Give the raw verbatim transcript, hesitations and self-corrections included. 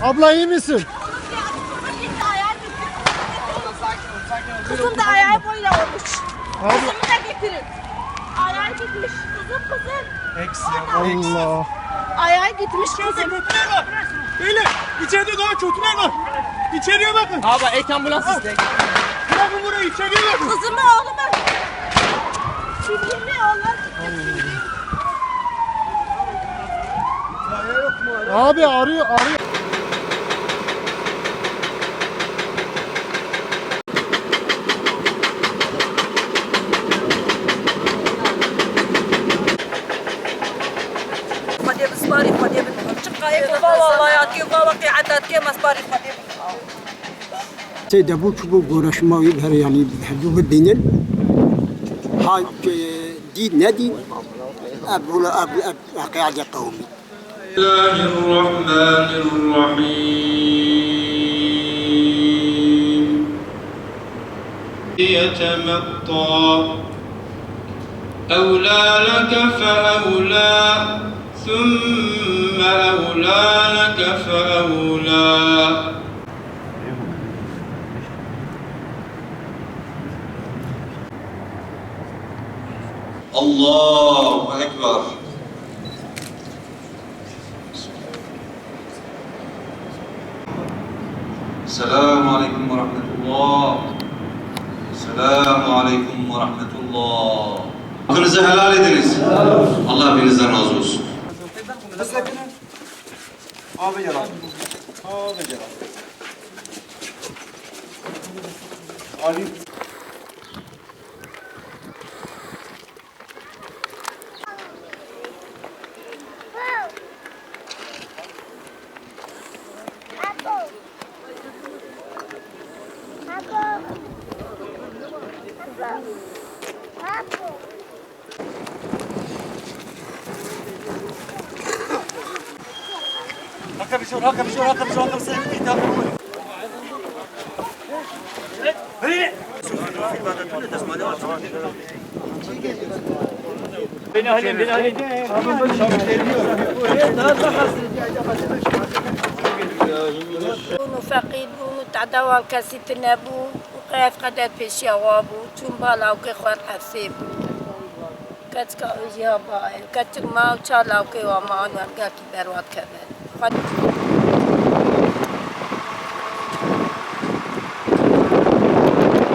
Abla, iyi misin? Kızım da ayağı böyle olmuş. Abi. Kızımı da getirin. Ayağı gitmiş. Kızım, kızım. Allah. Ayağı gitmiş kızım. Beyler, içeride daha kötüler var. İçeriye bakın. Abi, ek ambulans isteyin. Bırakın burayı, içeriye bakın. Kızımı, oğlumu. Kimliğimi, onları. Abi, arıyor, arıyor. Xwedê bi sparî Xwedê bin. Çiqayê ku va wala ya kê, va weqî eda kê, me sparî Xwedê bin. Sê debû çûbû gora şima wî her yanî hevdû bibînin. Ha, e, dî nedî, ev wala, ev, ev weqîa de qewimî. بسم الله الرحمن الرحيم. يتمطى. أولى لك فأولى، ثم أولى لك فأولى. الله أكبر. السلام عليكم ورحمة الله. السلام عليكم ورحمة الله. Hakkınızı helal ediniz. Allah hepinizden razı olsun. Abi yalan. Abi yalan. Ali. Bûn û feqîr bûn û tehda wan kesî tune bû û qey ev qeder pêşiya wa bû, çûn ba lawkê xwe hefsê bû. Keçika wê jî ha ba ev. Keçik ma û çar lawkê wa ma an wer gelkî berwa dikeve. Xwedî